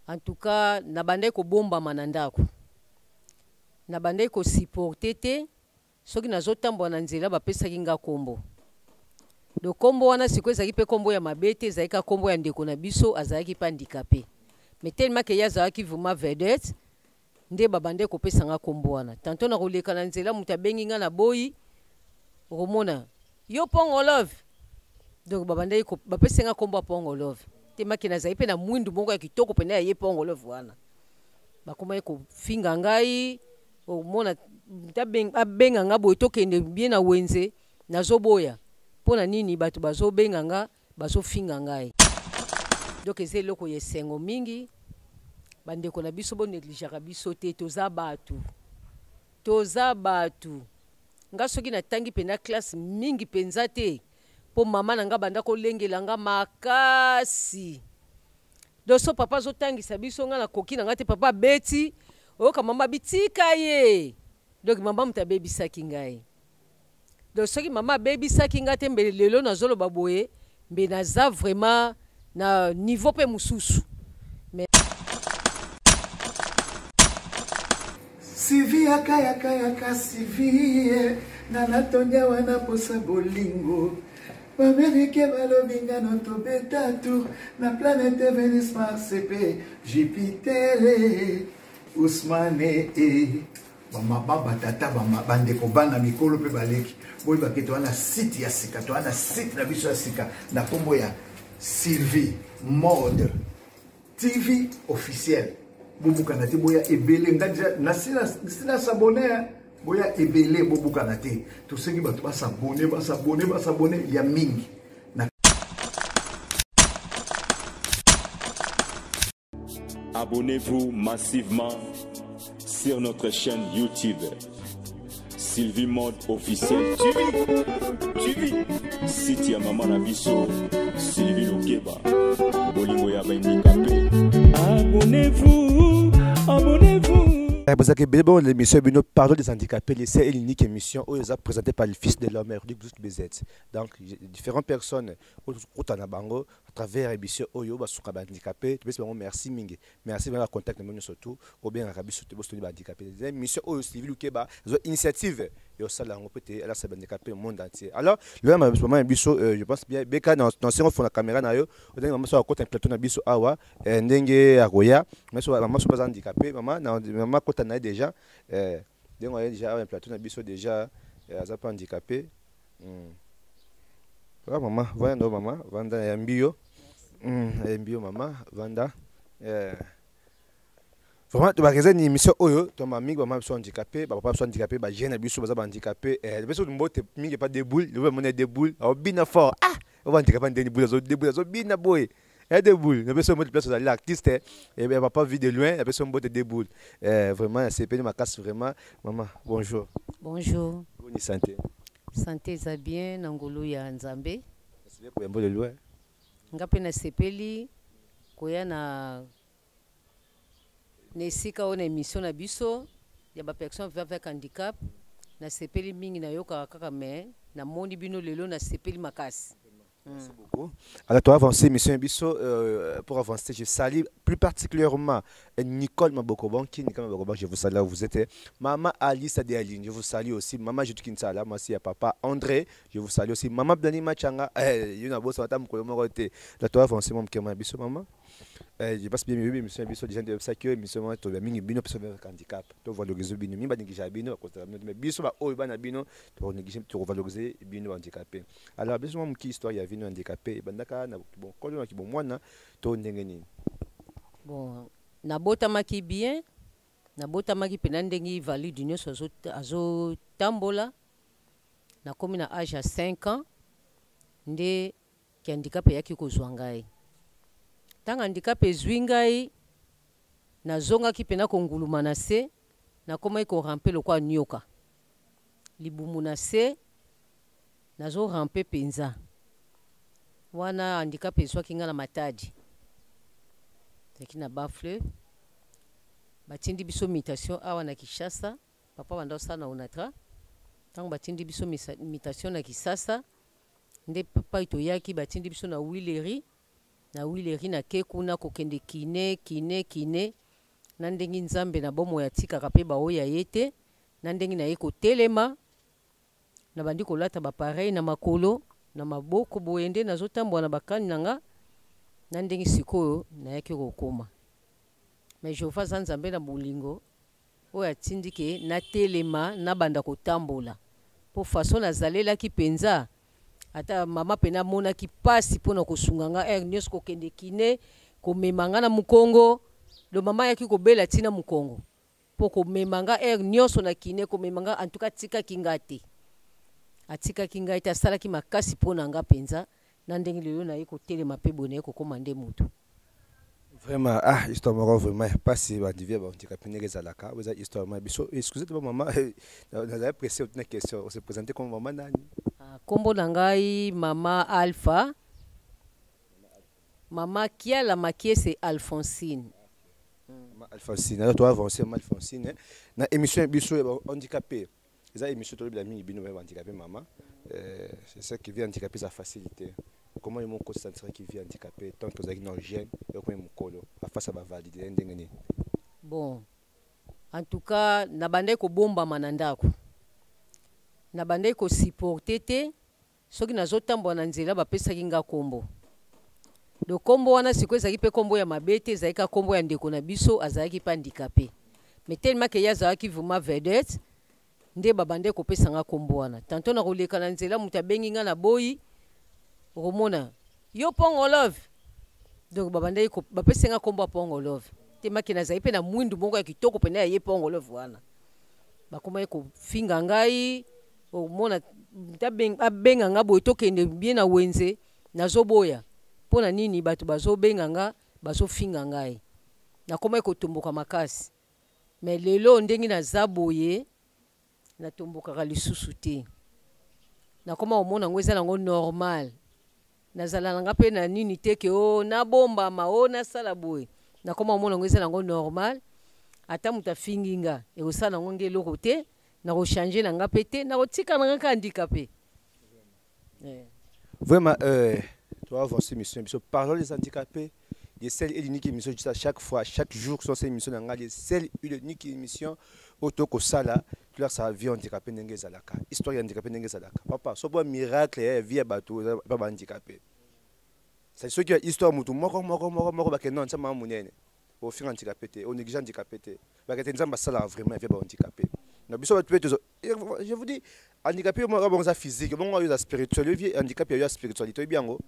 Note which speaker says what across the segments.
Speaker 1: En tout cas, nabandaki kobombama na ndako, nabandaki kosupporte te. Soki nazotambola na nzela, bapesaki nga kombo. Do kombo wana sikoyo ezalaki mpe kombo ya mabe te, ezalaki kaka kombo ya ndeko na biso, azalaki mpe handicapé, mais tellement ke ye azalaki vraiment vedette, nde babandaki kopesa nga kombo wana. Tantôt nakoleka na nzela, moto abengi nga na boyi, okomona yo Pongo Love. Donc babandaki bapesi nga kombo ya Pongo Love tellement ke nazali mpe na mwindu moko ya kitoko mpenza ya ye Pongo Love wana. Bakomaki kofinga ngai, omona abenga nga boye, tokende bien na wenze, nazoboya. Mpo na nini bato bazobenga nga, bazofinga ngai? Donc eza eloko ya esengo mingi. Bandeko na biso, bonégligeaka biso te, toza bato, toza bato. Nga soki natangi mpenza classe mingi mpenza te, mpo mama na nga banda kolengela nga makasi. Donc so papa azotangisa biso, nga nakoki na nga te, papa abeti, oyoka mama bitika ye. Donc mama moto abebisaki ngai. Donc soki mama abebisaki ngai te, mbele lelo nazoloba boye, mbe naza vraiment na niveau mpe mosusu. Mais
Speaker 2: Sivi yaka yaka yaka Sivi, nga natondi awa na posa bolingo. Bamerike balobi nga no tobeta tour na planète Venus, Mars mpe Jupiter. Ousmane e bamama, batata, bandeko, bana, mikolo mpe baleki, boyebake toza na site ya sika, toza na site na biso ya sika na nkombo ya Sylvie Mode TV officiel. Bobukana te, boya ebele. Nga deja nasi nasabone, boya ebele, bobukana te. Tosengi bato basabone, basabone, basabone ya mingi.
Speaker 3: Abonnez-vous massivement sur notre chaîne YouTube Sylvie Mode officiel TV. TV. Site ya mama na biso Sylvie Lukeba. Bolingo ya ba handicapé. Abonnez-vous, abonnez-vous.
Speaker 4: Vous avez bon l'émission bino Pardon des handicapés, c'est l'unique émission où est présentée par le fils de l'homme Rodrigue BZ. Donc différentes personnes na bango à travers émission oyo basuka ba handicapé, topesi bango merci mingi. Merci vraiment contact na bango, surtout obengaka biso te bosoni ba handicapé. Émission oyo Sylvie Lukeba zo initiative yo sala yango peut être ala ba handicapé monde entier. Alors le mama biso, je pense bien beka dans sengo fona caméra na yo ndenge mama so akota plateau na biso awa, ndenge akoya. Mais so mama so baza handicapé, mama na mama kota na ye déjà, ndenge aye déjà awa plateau na biso déjà, aza pas handicapé. Voilà, mama, vanda ndo mama, vanda ya mbio. Ya mbio mama, vanda. Vraiment, tu vas réaliser une émission oyo, to ma mingi mama biso handicapé, ba papa biso handicapé, ba jeune biso baza ba handicapé. Biso mbote mingi pas des boules, le monnaie des boules, au bina fort. Ah, on va handicapé des boules, des boules, zo bina boy. Eh des boules, na biso mbote place l'artiste, eh ben papa vit de loin, na biso mbote des boules. Vraiment c'est peine ma casse vraiment. Maman, bonjour.
Speaker 1: Bonjour.
Speaker 4: Bonne santé.
Speaker 1: Santé za bien na ngolu ya Nzambe.
Speaker 4: C'est bien pour de loin.
Speaker 1: Nga pe na sepeli koya na esika oyo na émission na biso ya ba personnes vivant avec handicap. Na sepeli mingi na yoka kaka, mais na moni bino lelo na sepeli makasi.
Speaker 4: Merci beaucoup. Alors, toi, avancer, mission biso, pour avancer, je salue plus particulièrement Nicole Mabokobanki. Nicole Mabokobanki, je vous salue là où vous êtes. Maman Alice Adéaline, je vous salue aussi. Maman Jude Kinsala, moi aussi, papa André, je vous salue aussi. Maman Blani Machanga, il y a un beau soir, Là, toi, avancer, mon petit biso, maman. Je passe bien, mission biso, déjà, de ça que mission, moi, toi, mingi, bino, personne avec handicap. Toi, valoriser bino, mingi, ba négliger bino, à cause de la mais biso, ba, oh, ba, na bino, toi, négliger, tu valoriser bino handicapé. Alors, biso, moi, qui histoire, il y a bino handicapé, bandaka, na, bon, quand on a qui bon, moi, na, to, ndenge nini.
Speaker 1: Bon, nabotamaki bien, nabotamaki pena ndenge valide nyonso azo tambola. Nakomi na âge ya 5 ans nde ki handicap eyaki kozwa ngai. Ntango handicap ezwi ngai, nazongaki pena konguluma na se, nakomaki korampe lokola nyoka. Libumu na se, nazo rampe penza. Wana handicap ezwaki ngai na Matadi. Ezalaki na Bas-Fleuve. Batindi biso mutation awa na Kinshasa. Papa banda osala na Onatra. Ntango batindi biso mutation na Kinshasa, nde pai toyaki, batindi biso na Huilerie. Na Huilerie nake kuna kokende kine kine kine na ndenge Nzambe na bomoi atikaka mpe baoyo ya ye te, na ndenge naye kotelema, nabandi kolata ba appareil na makolo na maboko boye nde nazotambola na bakani na nga na ndenge sikoyo nayaki kokoma. Mais Jehovah aza Nzambe na bolingo oyo atindi ke natelema nabanda kotambola mpo façon nazalelaki mpenza ata mama pena amonaki pasi mpo na kosunga nga heure nyonso kokende kine komema nga na mokongo do mama ayaki kobela ntina mokongo mpo komema nga heure nyonso na kine komema nga en tout cas atikaki nga te atikaki ngai te asalaki makasi mpo na nga mpenza na ndenge lelo naye kotelema mpe boye naye kokoma nde moto.
Speaker 4: Vraiment, ah, histoire moko vraiment pasi ba divia ba handicapé ndenge ezalaka. Oza histoire ma biso. Excusez toi maman, nazali pressé otuna question. On se présenter comme maman nani?
Speaker 1: Ah, kombo na ngai mama Alpha. Mama Kiala Makiese Alphonsine.
Speaker 4: Mama Alphonsine, alors toi avancer mama Alphonsine na émission biso ya handicapé. Eza émission tolobela mingi bino ba handicapé mama. C'est ça qui vit handicapé sa facilité. Comment ils m'ont concentré qui vit handicapé tant que ozalaki na jeune et comme mokolo face à ba valider ndenge nini?
Speaker 1: Bon, en tout cas na bandai kobombama na ndako. Na bandai ko supporter te soki nazotambola na nzela bapesaki nga kombo. Donc kombo wana sikoyo ezalaki mpe kombo ya mabe te, ezalaki kaka kombo ya ndeko na biso azalaki mpe handicapé. Mais tellement que ye azalaki vraiment vedette nde babandaki kopesa nga kombo wana. Tantôt nakoleka na nzela moto abengi nga na boyi, okomona yo Pongo Love. Donc babandaki bapesi nga kombo ya Pongo Love. Tellement que nazali mpe na mwindu moko ya kitoko pene ya ye Pongo Love wana. Bakomaki kofinga ngai, okomona abenga nga boye tokende bien na wenze, nazoboya. Mpo na nini bato bazobenga nga, bazofinga ngai. Nakomaki kotomboka makasi. Mais lelo ndenge naza boye, natombokaka lisusu te. Nakoma komona yango eza nango normal. Nazala na nga mpe na nini te ke o nabombama, o nasala boye. Nakoma komona yango eza nango normal. Ata moto afingi nga, ekosala nango nge eloko te, nakochange na nga mpe te, nakotika na nga kaka handicapé.
Speaker 4: Vraiment, tu vas avancer mission. Parlons des handicapés, des seules et l'unique émission, juste à chaque fois, chaque jour, sur cette émission, dans les seules et l'unique émission, autour sala, tu as sa vie handicapée, ndenge ezalaka. Histoire handicapée, ndenge ezalaka. Papa, so bon miracle, eh, vie bato, pas handicapé. C'est ce qui a histoire, mutu, moko, moko, moko, moko, bah, non, ça m'a monene. Au fur handicapé, te, au négligent handicapé, te. Bah, que nzamba sala vraiment, vie handicapé. Na biso bato pe je vous dis, handicapé, moi, bon, ça physique, bon, moi, ça spirituel, vie handicapé, il y a spiritualité, bien, go.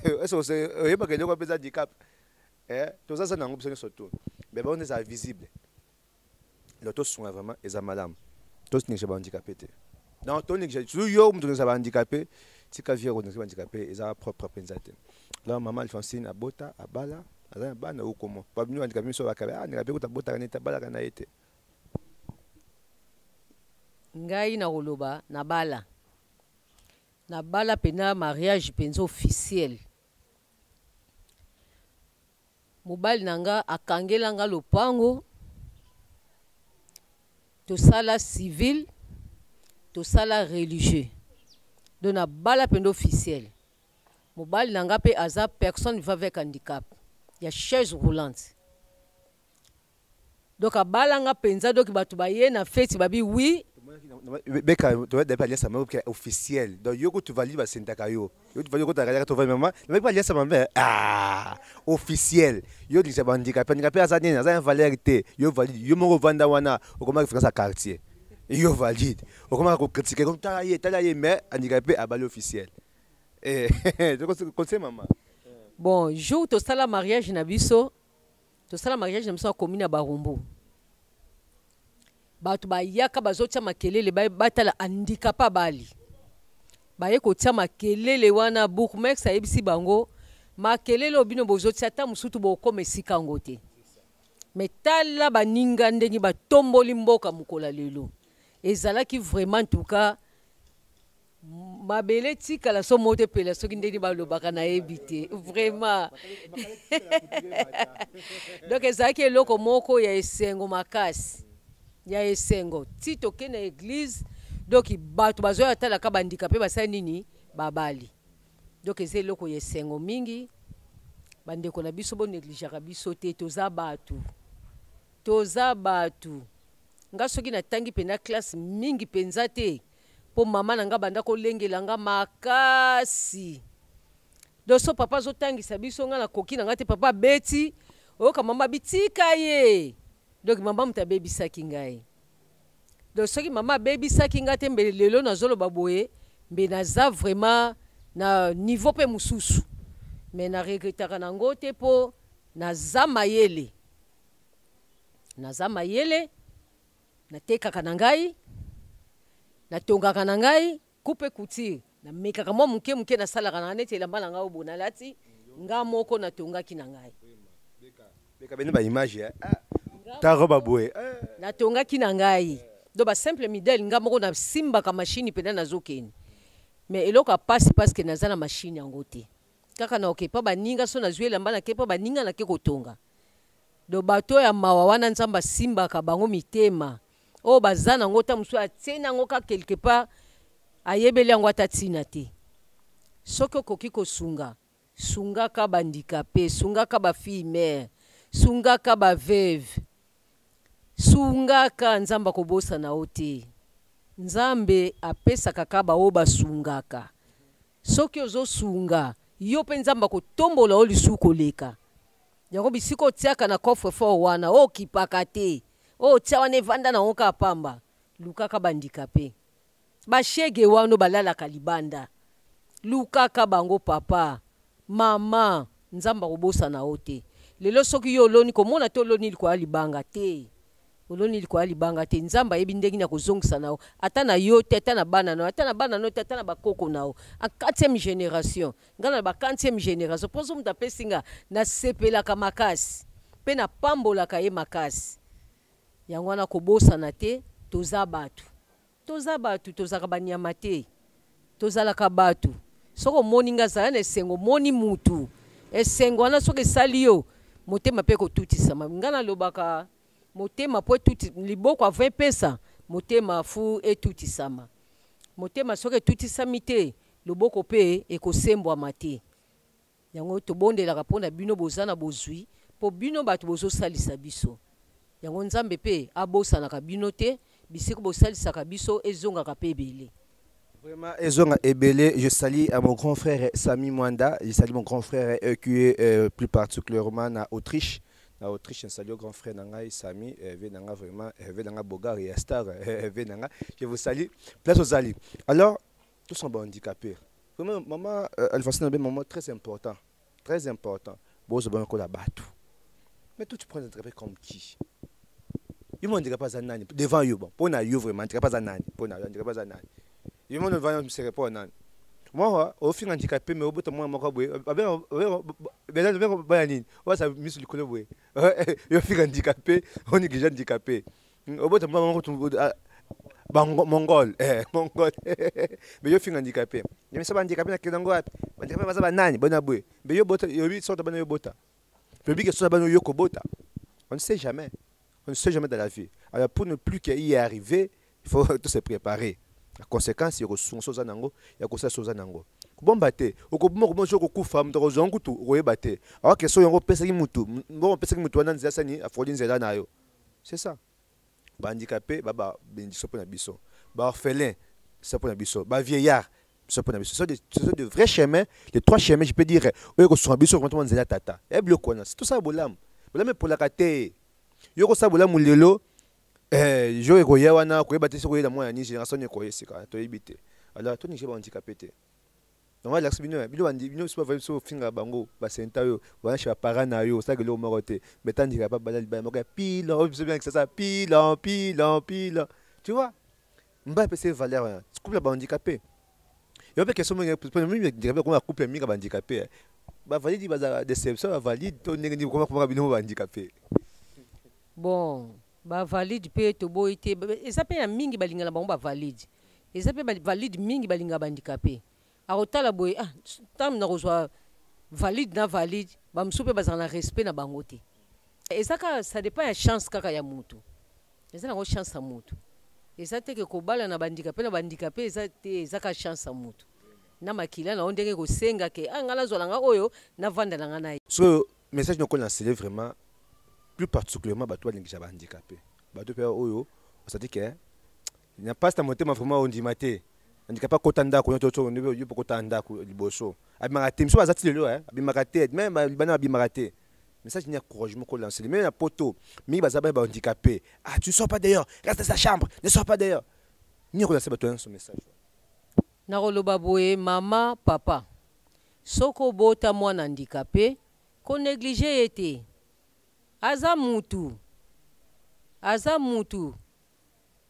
Speaker 4: Est-ce que c'est, il y a pas que les handicap. Eh, tout ça, ça n'a pas surtout. Mais bon, c'est visible. Le tous sont vraiment, ils sont madame. Tous n'est pas handicapé. Non, tous n'est pas, tu yo, mutu n'est pas handicapé. Tika vie, on n'est pas handicapé, ils ont propre pensée. Là, maman Alphonsine abota, abala, aza bana ou comment? Pas venu handicapé, so bakabe, ah, handicapé, ko tabota kana tabala kana ete.
Speaker 1: Ngai na koloba na bala. Na bala pena mariage penza officiel. Mobali na nga akangela nga lopango. Tosala civil, tosala religieux. Donc na bala penda officiel. Mobali na nga pe aza personne va avec handicap. Ya chaise roulante. Donc abala nga penza, donc bato baye na fête babi oui.
Speaker 4: Beka, tu vas d'abord alliance à maman officiel. Donc yoko tu valides ba sentaka yo. Yo tu valides ko ta tu valides maman. Mais pas alliance à maman. Ah, officiel. Yo dit ba handicapé, handicapé aza nini, aza valeur te. Yo valide, yo moko vanda wana, okoma référence à quartier. Yo valide. Okoma ko critiquer comme tala ye, tala ye mais handicapé abali officiel. Eh, donc conseil maman.
Speaker 1: Bon, jour to sala mariage na biso, to sala mariage na biso akomi na Barumbu. Bato bayaka bazotia makelele, batala handicapé bali. Baye kotia makelele wana, bourgmestre ayebisi bango, makelele oyo bino bozotia ata mosusu bokoma esika yango te. Mais tala baninga ndenge batomboli mboka mokolo ya lelo. Ezalaki vraiment en tout cas mabele tikala so moto epela soki ndenge balobaka nayebi te vraiment. Donc ezalaki eloko moko ya esengo makasi, ya esengo ti toke na église. Donc bato bazoya talaka bandika pe basali nini babali. Donc eza eloko ya esengo mingi. Bandeko na biso, bonegligeaka biso te, toza bato, toza bato. Nga soki natangi mpenza classe mingi mpenza te, mpo mama na nga banda kolengela nga makasi. Donc so papa azotangisa biso, nga nakoki na nga te, papa abeti, oyoka mama bitika ye. Donc mama moto abebisaki ngai. Donc soki mama abebisaki nga te, mbele lelo nazoloba boye, mbe naza vraiment na niveau mpe mosusu. Mais na regretaka nango te, mpo naza mayele, naza mayele, natekaka na ngai, natongaka na ngai, coupe couture namekaka mwa moke moke, nasalaka na ngai neti elamba na ngai oyo boye nalati, nga moko natongaki na ngai.
Speaker 4: Beka bene baimage ta roba boye.
Speaker 1: Natongaki na ngai, donc basimple modèle, nga moko nasimbaka machine mpenza, nazokende. Mais eloko ya pasi, parce que naza na machine yango te, kaka na okepa baninga. So nazwi elamba, nakepa baninga, nake kotonga. Donc bato ya mawa wana, Nzambe asimbaka bango mitema. Oyo baza nango, ta mosusu atie nango ka quelque part, ayebeli yango ata ntina te. Soki okoki kosunga, sungaka bahandicapé, sungaka bafille mère, sungaka baveuve, sungaka. Nzambe akobosana yo te. Nzambe apesaka kaka baoyo basungaka. Soki ozosunga yo mpe, Nzambe akotombola yo lisusu koleka yango. Bisika otiaka na coffre fort wana, oyo okipaka te, oyo otia wana, evanda nango kaka pamba. Lukaka bahandicapé, bashege wana balalaka libanda, lukaka bango. Papa, mama, Nzambe akobosana yo te. Lelo soki yo oloni, komona te oloni likolo ya libanga te, oloni likolo ya libanga te. Nzambe ayebi ndenge na kozongisa na yo, ata na yo te, ata na bana na yo, ata na bana na yo te, ata na bakoko na yo en quatrième génération. Ngai na ba quantième génération, mpo so moto apesi nga, nasepelaka makasi mpe napambolaka ye makasi. Yango wana kobosana te, toza bato, toza bato, tozalaka banyama te, tozalaka bato. Soki omoni nga, zala na esengo. Omoni mutu, esengo wana soki esali yo motema mpe kotutisama. Nga nalobaka motema po etuti liboko avant epesa motema, fu etutisama motema. Soki etutisami te, loboko mpe ekosembwama te. Yango tobondelaka mpona bino boza na bozwi, mpo bino bato bozosalisa biso. Yango Nzambe mpe abosanaka bino te. Bisika bosalisaka biso, ezongaka mpe ebele.
Speaker 4: Vraiment, Ezonga Ebele, je salue à mon grand frère Sami Mwanda, je salue mon grand frère qui est plus particulièrement en Autriche. Na Autriche, je salue grand frère na ngai Sami, nanga vraiment, nanga Bogar et Star, nanga. Je vous salue. Place aux Ali. Alors, tous sont handicapés. Vraiment, maman Alphonsine, un moment très important. Très important. Bon, c'est bon la batou. Mais toi, tu prends un handicapé comme qui? Yo handicapé aza nani devant yo? Bon, mpona yo vraiment, handicapé aza nani? Mpona yo, handicapé aza nani? Yo mono devant yo, se répond nani? Moi ofinga handicapé, mais obota mwana moko boye, baya nini, oasa miso likolo boye. Yo finga handicapé, onéglige handicapé, obota mwana moko mongol, mongol, mais yo finga handicapé. Yemisa bahandicapé nakende yango wapi? Bahandicapé baza banani? Bona boye, mais yo bota, yobi sorte bana yo bota, yobi ke sorte bana yo kobota. On ne sait jamais, on ne sait jamais dans la vie. Alors, pour ne plus qu'il y arriver, il faut tout se préparer. La conséquence, ekosunga so oza nango ya kosala, so oza nango kobomba te, okoboma koboma, soki okokufa, moto akozwa nkutu, okoyeba te. Awake so yango opesaki mutu mbongo, opesaki mutu wana nzela, sani afoli nzela na yo. C'est ça, bahandicapé ba bénédiction mpo na biso, baorphelin ça mpo na biso, bavieillard ça mpo na biso. Ce sont de vrais chemins, les trois chemins, je peux dire, oyo ekosunga biso komata nzela ya tata ya biloko wana. C'est tout ça. Bolamu, bolamu epolaka te. Yo kosala bolamu lelo, jour ekoya wana, koyeba te soki oyela mwana nini, génération nini ekoya esika, toyebi te. Alors toningi bahandicapé te. Donc alakisi bino, bino bandi bino so bavai so ofinga bango, basenta oyo wana chez baparent na yo, osalaka eloko moko te. Mais tandika pa bala libala moko ya pilon oyo biso bien kisasa, pilon, pilon, pilon, tu vois, mba epesi valeur wana couple ya bahandicapé. Yo mpe question mingi, handicapé koma couple mingi ya bahandicapé, bavalide bazala déception, bavalide to ndenge nini? Koma bino bahandicapé.
Speaker 1: Bon, bavalide mpe toboyi te, eza mpe ya mingi balingana bango bavalide, eza mpe valide mingi balingaka bahandicapé. Akotala boye, ah, ntango na kozwa valide na valide, bamosusu mpe bazala na respect na bango te. Eza kaka, ça dépend ya chance kaka ya motu. Eza nango chance ya motu. Eza te ke kobala na bahandicapé na bahandicapé, eza te, eza kaka chance ya motu. Na makila na yo ndenge ekosenga ke ah, ngai nazwa na ngai oyo navanda na ngai na ye.
Speaker 4: So message noko na sele vraiment plus particulièrement bato balingisa ba handicapé, bato mpe oyo osati ke na mpasi na motema vraiment ondima te handicapé akota ndako nyonso yo mpo kota ndako liboso abimaka te, miso baza ti lelo abimaka te, même libanda abimaka te. Message ni encouragement ko lancer même na poto mingi baza ba handicapé, ah, tu ne sors pas d'ailleurs, reste dans sa chambre, ne sors pas d'ailleurs, ni ko lancer bato nyonso message.
Speaker 1: Nakoloba boye, mama, papa, soki obota mwana handicapé, konégliger ye te. Aza mutu, aza mutu,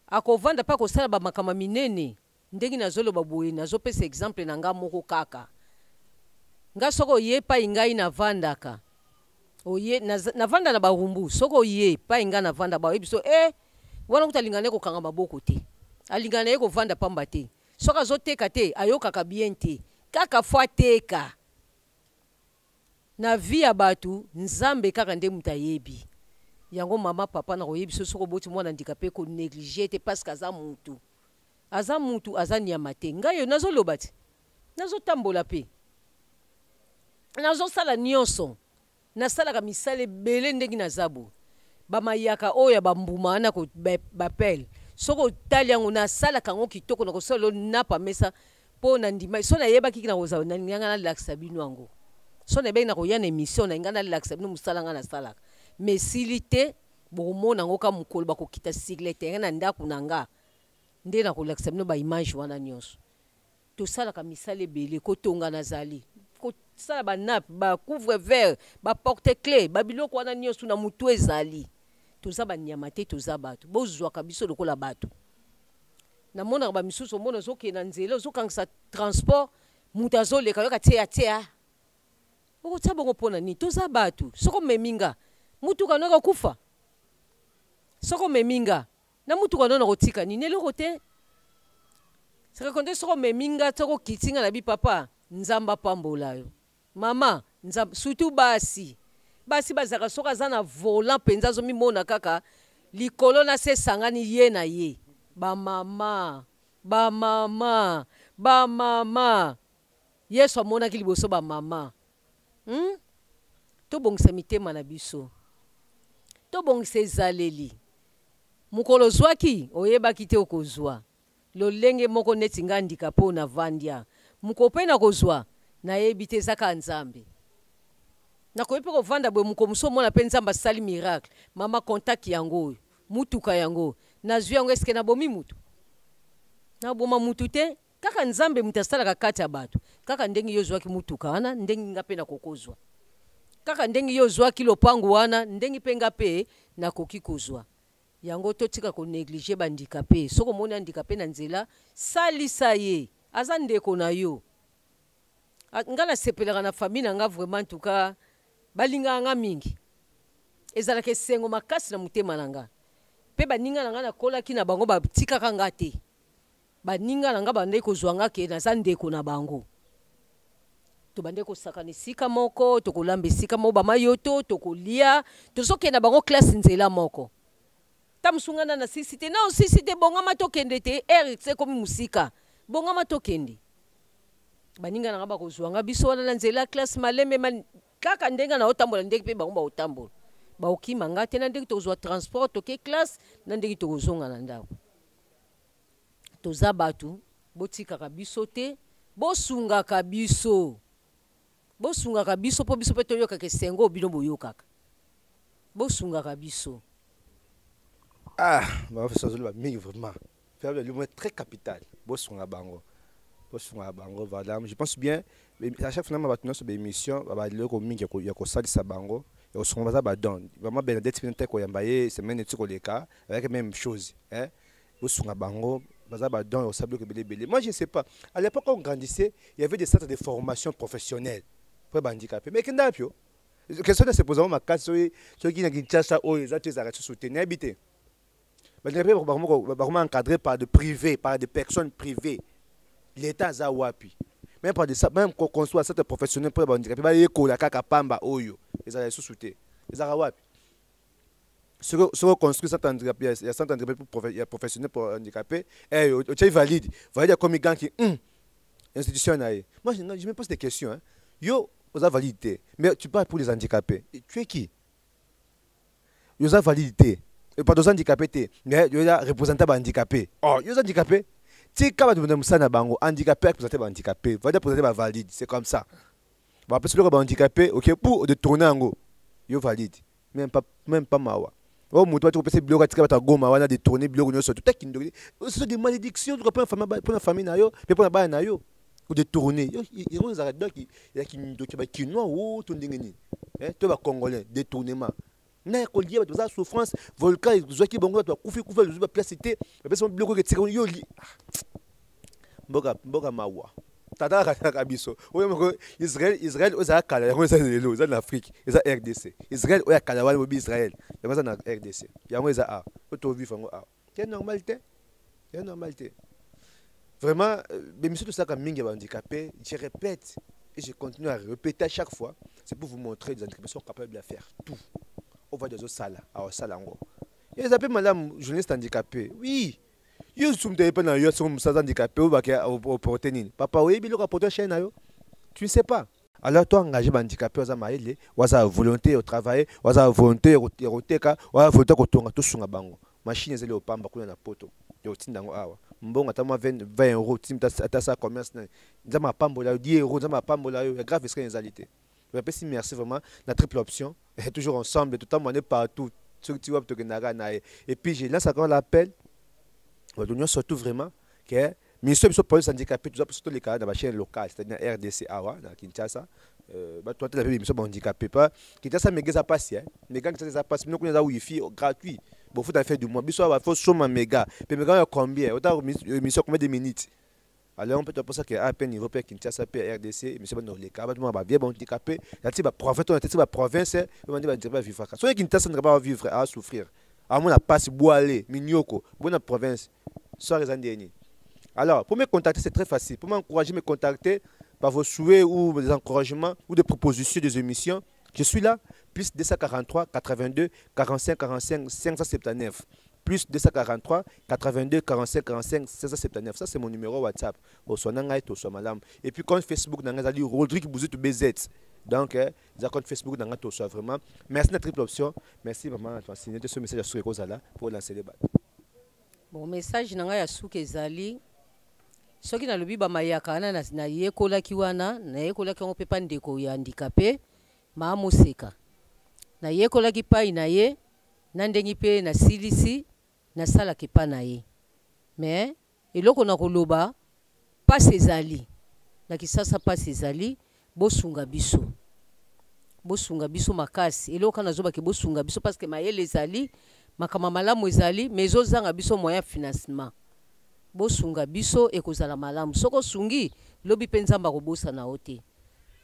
Speaker 1: akovanda mpe akosala bamakambo minene. Ndenge nazoloba boye, nazopesa exemple na nga moko kaka. Nga soki oye epai ngai navandaka, oye navanda na Barumbu, soki oye epai ngai navanda, bayebi so wana kuta alingana ye kokanga maboko te, alingana na ye kovanda pamba te. Soki azoteka te, ayokaka bien te, kaka fo ateka. Na vie ya bato, Nzambe kaka nde moto ayebi yango. Mama, papa, nakoyebi so soki oboti mwana handicapé, konégliger te, parce que aza mutu, aza mutu, aza nyama te. Ngai oyo nazoloba ti nazotambola mpe nazosala nyonso, nasalaka misala ebele ndenge naza boye. Bamayaka oyo ya bambuma wana, bapele, soki otali yango, nasalaka yango kitoko. Nakosala napa mesa mpo na ndima. So nayebaki nakozala, nalinganga nalakisa bino yango. So nayebaki nakoya na émission, nalinga nalakisa bino mosala nga nasalaka, mais esili te. Bokomona yango ka mokolo bakokita sur le terrain na ndako na nga, nde nakolakisa bino baimage wana nyonso. Tosalaka misala ebele, kotonga, nazali kosala banappe, bacouvre verre, baporte clé, babiloko wana nyonso na motu ezali. Toza banyama te, toza bato. Bozwaka biso lokola bato. Namonaka bamisusu, omona ozokende na nzela, ozokangisa transport, moto azoleka, yoka tia tia, okotia bongo mpo na nini? Toza bato. Soki omemi nga mutuka no ekokufa, soki omemi nga na mutuka no nakotika nini? Eloko te. Sekakonde, soki omemi nga, soki okiti nga na bi, papa, Nzambe apambola yo, mama, Nzambe. Surtout basi, basi bazalaka, soki aza na volant mpenza, azomimona kaka likolo na se esangani ye na ye. Bamama, bamama, bamama, Yesu amonaki liboso bamama, Tobongisa mitema na biso, tobongisa ezaleli. Mokolo ozwaki, oyebaki te okozwa lolenge moko neti nga ndika mpo navandia moko mpe nakozwa, nayebi te, eza kaka Nzambe. Nakoki mpe kovanda boye, moko mosusu omona mpe Nzambe asali miracle. Mama, contact yango oyo, mutuka yango nazwi yango, eske nabomi mutu? Naboma mutu te. Kaka Nzambe moto asalaka kati ya bato. Kaka ndenge yo ozwaki mutuka wana, ndenge nga mpe nakokozwa. Kaka ndenge yo ozwaki lopango wana, ndenge mpe nga mpe nakoki kozwa yango. Totika konégliger bahandicapé. Soki omoni handicapé na nzela, salisa ye, aza ndeko na yo. Nga nasepelaka na famille na nga vraiment, en tout cas balingaka nga mingi. Ezalaka esengo makasi na motema na nga. Mpe baninga na nga nakolaki na bango batikaka nga te. Baninga na nga bandaki kozwa nga ke naza ndeko na bango. Tobandaki kosakana esika moko, tokolamba esika moko, bamayoto tokolia, tozokende na bango classe nzela moko. Ta mosu nga na nasisi te, na osisi te, bongama tokende te, heure se ekomi mosika, bongama tokende. Baninga na nga bakozwa nga biso wana na nzela classe malembe kaka ndenge na otambola, ndenge mpe bango baotambola, baokima nga te, na ndenge tokozwa transport toke classe, na ndenge tokozonga na ndako. Toza bato, botikaka biso te, bosungaka biso, bosungaka biso mpo biso mpe toyokaka esengo oyo bino boyokaka. Bosungaka biso.
Speaker 4: Ah, bafesa azoloba mingi vraiment, faire très capital. Bosunga bango, bosunga bango. Voilà, je pense bien, à chaque fois bato nyonso baémission baloko mingi ya kosalisa bango, ya kosunga, baza badon vraiment. Bernadette mpe te koyamba ye semaine eti koleka avec même chose, hein. Bosunga bango, baza badon ya kosala biloko ebele ebele. Moi, je sais pas, à l'époque on grandissait, il y avait des centres de formation professionnelle po bahandicapé, mais ekenda pio. Question na se pose makasi, soki na Kinshasa oyo eza te, ezalaka susu te, nayebi te. Bahandicapé bakoma encadré par de privé, par des personnes privées. L'État aza wapi? Même par des, même construire centre professionnel mpo bahandicapé bayekola kaka pamba, oyo ezala lisusu te, ezalaka wapi? Soki oconstruire centre handicapé ya centre handicapé ya professionnel pour handicapé, otie valide, valide akomi ganki. Institution na ye. Moi, je me pose des questions, hein. Yo oza valide te, mais tu parles pour les handicapés. Tu es qui? Yo oza valide te, pardon, oza handicapé te, mais yo oza représentant ba handicapé. Oh, yo oza handicapé, tika bato na mosala na bango. Handicapé représenter ba handicapé, valide représenter ba valide, c'est comme ça. Bapesi biloko ba handicapé, ok, pour détourner yango. Yo valide, même pas, même pas mawa. Oyo moto bati kopesa biloko, atika bato ya Goma wana, détourner biloko nyonso, totakindoki. Ce sont des malédictions mpona famille na yo mpe mpona bana na yo. Kodétourner yango ezalaka donc ya kindoki, bakinois o to ndenge nini to bacongolais. Détournement na ya kolia, bato baza souffrance, volcan ezwaki bango, bato bakufi kufi, bazwi baplace te, bapesa biloko etika yo. Mboka, mboka mawa. Tata akataka biso oyo moko Israel. Israel oyo ezala kala, yango eza lelo, eza na Afrique, eza RDC. Israel oyo ya kala wana, bobi Israel, yango eza na RDC, yango eza awa oyo tovivre yango awa. Te, normal te, ya normal te vraiment. Bémission tosalaka mingi ya bahandicapé, je répète et je continue à répéter à chaque fois, c'est pour vous montrer, les handicapés sont capables de faire tout. Oyo va azosala, aosala yango. Eza mpe malamu, journaliste handicapé, oui. Yo sumu toyebi mpe na yo soki mosala handicapé oyo bake oporte nini. Papa, oyebi eloko aporte chaîne na yo, tu ne sais pas. Alors to engagé bahandicapé, oza mayele, waza volonté ya kotravailler, waza volonté ya koteka, waza volonté ya kotonga, tosunga bango. Machine ezali opamba kuna na Poto, ya kotinda yango awa, mbongo ata mwa 20 euro, timi ata sa commerce na Nzambe apambola yo, 10 euro, Nzambe apambola yo. Ya grave esika ezali te. Napesi merci vraiment na Triple Option, toujours ensemble, totambola partout, soki ti wapi tokendaka na ye. Et puis je lance encore l'appel, bato nyonso tout vraiment, ke mission biso police handicapé, toza biso toleka na bachaîne locale, c'est-à-dire na RDC awa na Kinshasa. Bato atela mpe biso bahandicapé pa Kinshasa, mega eza pasi, mega Kinshasa eza pasi. Bino kuna eza wifi gratuit, bofuta fin du mois. Biso awa faut soma mega, mpe mega ya combien? Ota émission combien de minutes? Alors on peut penser que a pe niveau pe Kinshasa pe RDC, émission bano leka, bato ba bien bahandicapé yati baprovince, to na ti baprovince bandi bahandicapé bavivaka. Soki Kinshasa ndaka bavivre, a souffrir, amona pasi, boale minyoko bona province soir eza ndeni. Alors, pour me contacter, c'est très facile. Pour m'encourager, me contacter par vos souhaits ou des encouragements ou des propositions des émissions, je suis là. Plus 243 82 45 45 579. Plus 243 82 45 45 579. Ça, c'est mon numéro WhatsApp. Et puis, compte Facebook, dans Rodrigue Bouzitou BZ. Donc, eh, compte Facebook, dans tout ça, vraiment. Merci de la Triple Option. Merci vraiment de signer ce message sur Kozala pour lancer le débat.
Speaker 1: Bon, message na ngai ya suka ezali, soki nalobi bamayaka wana nayekolaki wana, nayekolaki yango mpe pa ndeko ya handicapé maa moseka, nayekolaki pai na ye na ndenge mpe nasilisi nasalaka epa na ye. Mais eloko na koloba, pasi ezali na Kisasa, pasi ezali. Bosunga biso, bosunga biso makasi. Eloko kaka nazobaki, bosunga biso, parce que mayele ezali, makambo malamu ezali, mais ezozanga biso moyen financement. Bosunga biso, ekozala malamu. Soki osungi lobi mpe Nzambe akobosana yo te.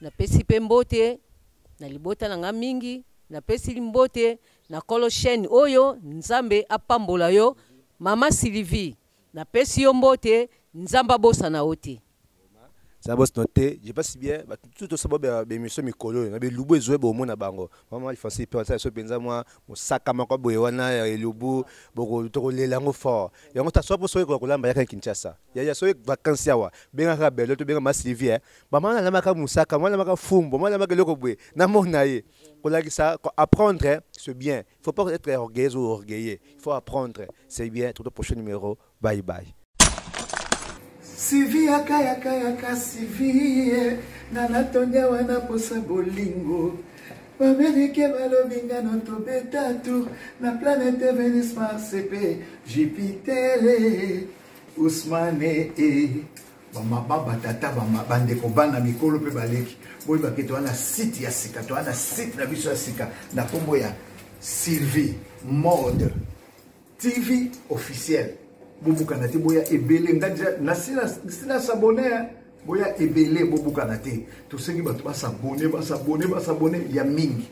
Speaker 1: Napesi mpe mbote na libota na nga mingi, napesi mbote na kolo chaîne oyo, Nzambe apambola yo. Mama Sylvie, napesi yo mbote, Nzambe abosana yo te.
Speaker 4: Ça bosse noté, je passe bien tout ça, ba émission mikolo na belubu ezoye bomona bango. Mama Alphonse pe ça so penza mwa mosaka moko boye wana ya elubu, boko tokolela yango fort. Yango ta so po soki kolamba yaka Kinshasa, ya soki vacances awa, bengaka belo to benga ma Sylvie, mama nalamaka mosaka, mama nalamaka fumbo, mama nalamaka eloko boye, namona ye kolakisa. Apprendre, c'est bien, il faut pas être orgueilleux ou orgueilleux, il faut apprendre, c'est bien. Tout au prochain numéro, bye bye.
Speaker 2: Sivi yaka yaka yaka Sivi nga natondi awa na posa bolingo. Bamerike balobi ngano tobeta tour na planète Venus, Mars mpe Jupiter. Ousmane e bamama, batata, bandeko, bana, mikolo mpe baleki, boyebake toza na site ya sika, toza na site na biso ya sika na nkombo ya Sylvie Mode TV Officiel. Bobukana te, boya ebele. Nga nasi nas'abonner. Boya ebele, bobukana te. Tosengi bato bas'abonner, bas'abonner, bas'abonner ya mingi.